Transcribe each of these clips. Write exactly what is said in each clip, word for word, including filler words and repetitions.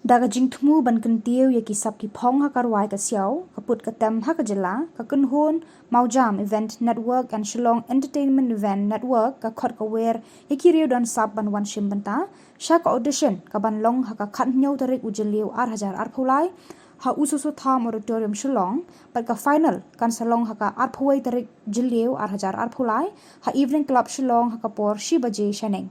Da ka jingthmu ban kyntiew ïa ki sap ki phong ha ka rwai ka siaw, ka put ka tem ha ka jylla, ka kynhun Mawjam Event Network and Shillong Entertainment Event Network, ka khot ka wer ïa ki riew don sap ban wan shim bynta sha ka audition ka ban long ha ka khathynñiew tarik u Jylliew ar hajar arphew lai ha U Soso Tham Auditorium Shillong, bad ka final kan sa long ha ka arphew wei tarik Jylliew ar hajar arphew lai ha Evening Club Shillong ha ka por shi baje shaneng.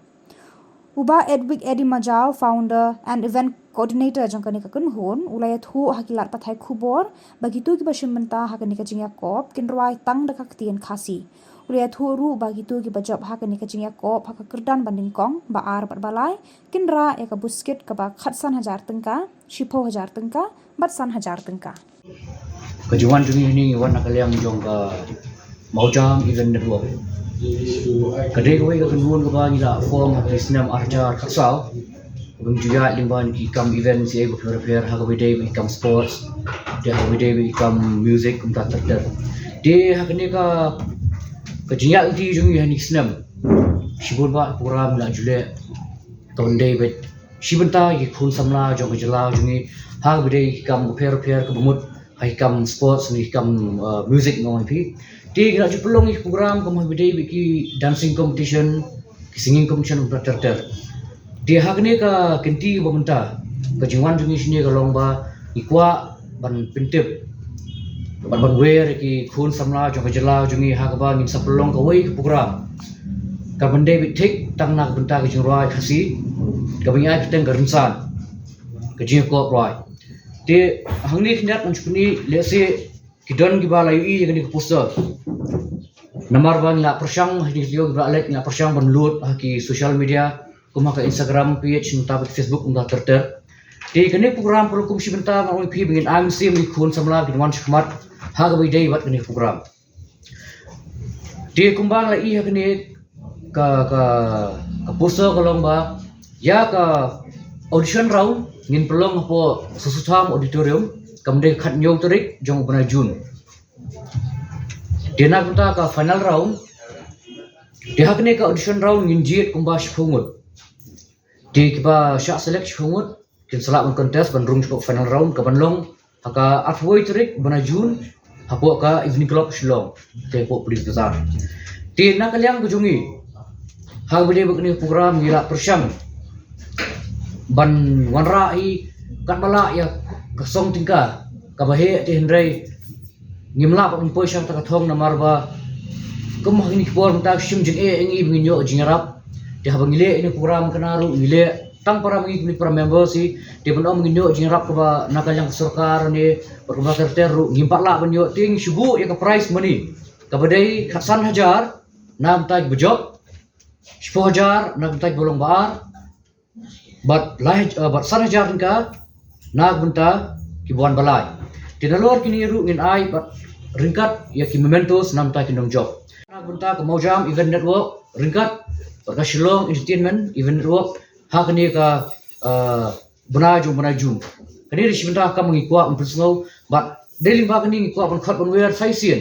U Bah Edwick Eddie Majaw, founder and event coordinator jong kane ka kynhun, u la ïathuh ha ki lad pathai khubor ba kito kiba shim bynta ha kane ka jingïakop kin rwai tang da ka ktien Khasi. U la ïathuh ruh ba kito kiba jop ha kane ka jingïakop ha ka kyrdan ba nyngkong, ba ar bad ba lai kin rah ïa ka buskit kaba khatsan hajar tyngka, shiphew hajar tyngka bad san hajar tyngka. Ka jingwan jong ngi hangne, ngi wan na ka liang jong ka Mawjam Event Network. Ka dei kawei ka kynhun kaba ngi la form ha ki snem ar hajar khatsaw. Kaba ngi ju ïaid lyngba ki kam event shi bapher bapher, ha kaba dei ki kam sports, te ha kaba dei ki kam music, kumta ter ter. Te ha kane ka, ka jingïaid lynti jong ngi ha kine ki snem, shibun bah program ngi la ju leh. Ka ban dei bad shim bynta ïa ki khun samla jong ka jylla jong ngi ha kaba dei ki kam bapher bapher, kaba mut ha ki kam sports ne ki kam, uh, music, ngan ong ïa phi. Te ngi la ju pynlong ïa ki program kum ha kaba dei bad ki dancing competition, ki singing competition, kumta ter ter. Te ha kane ka kynti ba mynta, ka jingwan jong ngi shane ka long ba ngi kwah ban pyntip bad ban wer ïa ki khun samla jong ka jylla jong ngi ha kaba ngin sa pynlong kawei ka program ka ban dei bad thik tang na ka bynta ka jingrwai Khasi, kaba ngi ai kyrteng ka Rynsan, ka jingïakop rwai. Te hangne khyndiat ngan shu pyni, lehse ki don kiba la ïohi ïa kane ka poster. Namar ba ngi la pyrshang, ha kine ki taïew kiba la leit ngi la pyrshang ban lut ha ki social media, kum ha ka Instagram page, mynta bad Facebook, mynta ter ter. Te kane ka program ka long kum shi bynta, ngan ong ïa phi, ba ngin ai mynsiem ïa ki khun samla kin wan shakhmat ha kaba ïadei bad kane ka program. Te kumba ngi la ïohi ha kane ka, ka, ka poster ka long ba ïa ka audition round ngin pynlong hapoh Soso Tham Auditorium, kam dei khathynñiew tarik jong u bnai June. Te na ka bynta ka final round, te ha kane ka audition round ngin jied kumba shiphew ngut. Te kiba shah select shiphew ngut kin sa lah ban contest ban rung shapoh final round ka ban long ha ka arphew wei tarik bnai June hapoh ka Evening Club Shillong, te hapoh Police Bazar. Te na ka liang ka jong ngi, ha kaba ïadei bad kane ka program ngi la pyrshang ban wanrah ïa katba lah ïa ka song tyngka kaba heh, te hynrei ngim lah ban poi sha kata ka thong namar ba kum ha kine ki por mynta ka shim jingeh ïa ngi ba ngin ïoh jingïarap. Te haba ngi leh ïa kane ka program kane ruh ngi leh tang para ma ngi, kine para members hi, te ban ong ngin ïoh jingïarap kaba na ka liang ka sorkar ne bad kaba ter ter ruh ngim pat lah ban ïoh. Te ngi shu buh ïa ka prize money kaba dei khatsan hajar na ka bynta kiba jop, shiphew hajar na ka bynta kiba long ba ar, bad lai, eh, bad san hajar tyngka na ka bynta kiba wan ba lai. Te nalor kine ruh ngin ai bad ryngkat ïa ki mementos na ka bynta ki nongjop, na ka bynta ka Mawjam Event Network ryngkat bad ka Shillong Entertainment Event Network ha kane ka, eh, bnai jong u bnai June. Kane dei shi bynta ka kam ngi kwah ban pynsngew bad dei lyngba kane ngi kwah ban khot ban wer sa shisien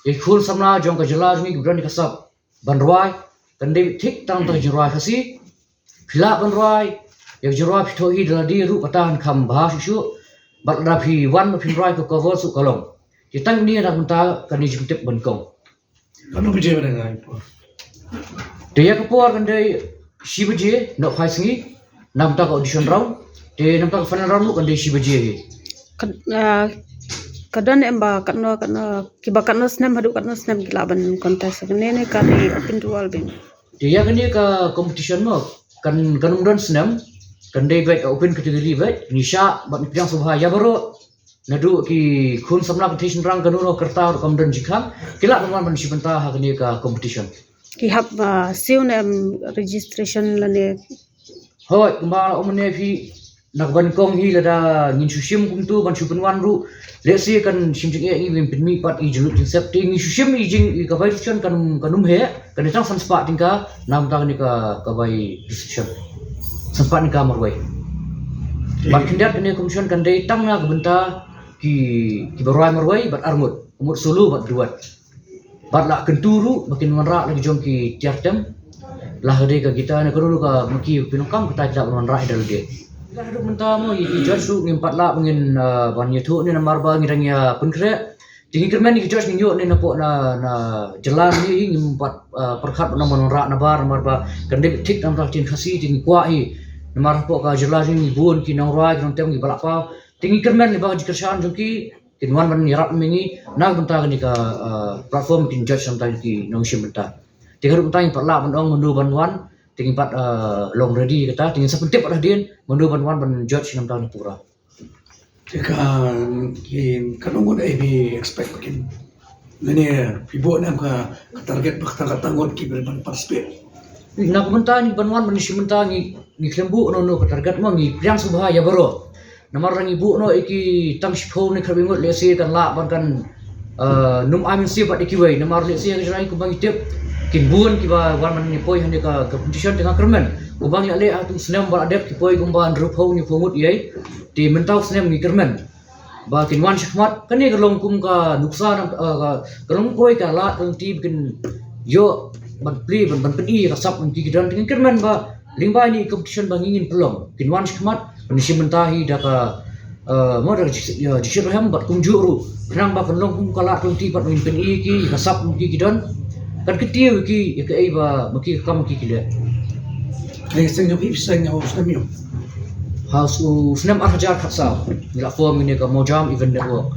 ïa ki khun samla jong ka jylla jong ngi kiba don ïa ka sap ban rwai, kan dei thik tang tang jingrwai Khasi. Phi lah ban rwai ïa ka jingrwai phi thoh hi da lade ruh, kata kan kham bha shuh shuh. Bad lada phi wan ba phin rwai ka cover ruh ka long. Te tang kine na ka bynta kane jingtip ba nyngkong. Katno baje ba dang ai por? Te ïa ka por kan dei shi baje nohphai sngi na ka bynta ka audition round. Te na ka bynta ka final round ruh kan dei shi baje hi. Ka, ah, ka don em ba katno, katno, kiba katno snem haduh katno snem ki lah ban contest? Kane ne ka dei open to all bynta? Te ïa kane ka competition mo kan, kan ym don snem, kan dei beit open category beit, ngi shah bad ngi pdiang sngewbha ïa baroh. Naduh ki khun samla kynthei shynrang, kano kano ka rta ruh kam don jingkhang, ki lah ban wan ban shim bynta ha kane ka competition. Ki hap, ah, siew ne em registration lane? Hooid, kumba la ong mynne phi, na ka ba nyngkong hi lada ngin shu shim kumto ban shu pynwan ruh, lehse kan shim jingeh ïa ngi ban pynmih pat ïa ki jinglut jingsep. Te ngi shu shim ïa ka jing, ïa ka bai ruh kan, kan ym heh, kan dei tang san spah tyngka na ka bynta kane ka, ka bai reception. San spah tyngka marwei. Bad khyndiat kane ka competition kan dei tang na ka bynta ki, kiba rwai marwei bad arngut, arngut solo bad duet. Bad la kyntu ruh ba kin wanrah la ki jong ki tiar tem. La ka dei ka guitar ne ka ru ka maki pynlong kam, kata ki lah ban wanrah ïa da lade. Ka haduh mynta mo, ïa ki judge ruh ngim pat lah ba ngin, ah, ban ïathuh ne namar ba ngi dang ïa pynkhreh. Te ngi kyrmen ïa ki judge ngin ïoh ne napoh na, na jylla ne, ngim pat, ah, pyrkhat ban ong ban wanrah nabar namar ba kan dei thik namar ka ktien Khasi te ngi kwah hi. Namar hapoh ka jylla jong ngi bun ki nongrwai ki nongtem kiba la paw. Te ngi kyrmen lyngba ka jingkyrshan jong ki kin wan ban ïarap ïa ngi na ka bynta kane ka, ah, platform kin judge namar ki nongshim bynta. Te ka ruh mynta ngim pat lah ban ong mano ban wan, te ngim pat, ah, long ready kata, te ngin sa pyntip pat hadien mano ban wan ban judge namar kane pura. Te ka, ki, ka nongbud ei phi expect kin, lane phi buh ne em ka, ka target ba kata, kata ngut ki ban participate? Na ka bynta ngi ban wan ban shim bynta ngi, ngi khlem buh noh noh ka target mo, ngi pdiang sngewbha ïa baroh. Namar ngi buh noh ïa ki tang shiphew ne khatwei ngut, lehse kan lah ban kan, eh, nym ai mynsiem bad ïa kiwei. Namar lehse ka jrong kumba ngi tip kin bun kiba wan ban ïa poi ha kane ka competition, te nga kyrmen kumba ngi la leh ha u snem ba la dep ki poi kumba hynriewphew hynñiewphew ngut ïa. Te mynta u snem ngi kyrmen ba kin wan shakhmat. Kane ka long kum ka nuksa na, eh, ka, ka long kawei ka lad ka lynti ba kin ïoh ban plie, ban, ban pyni ïa ka sap jong ki ki don. Te ngi kyrmen ba lyngba ine i competition ba ngi ngin pynlong, kin wan shakhmat, ban shim bynta hi da ka, eh, mo, da ka jingshit, eh, jingshitrhem bad kumjuh ruh khnang ba kan long kum ka lad ka lynti bad ba ngin pyni ïa ki ïa ka sap jong ki ki don. Kan kyntiew ïa ki ïa kaei ba ma ki ka kam ma ki ki leh. Ai seng jong phi, seng jong snem ïa. Ha u snem ar hajar khatsaw ngi la form ine ka Mawjam Event Network.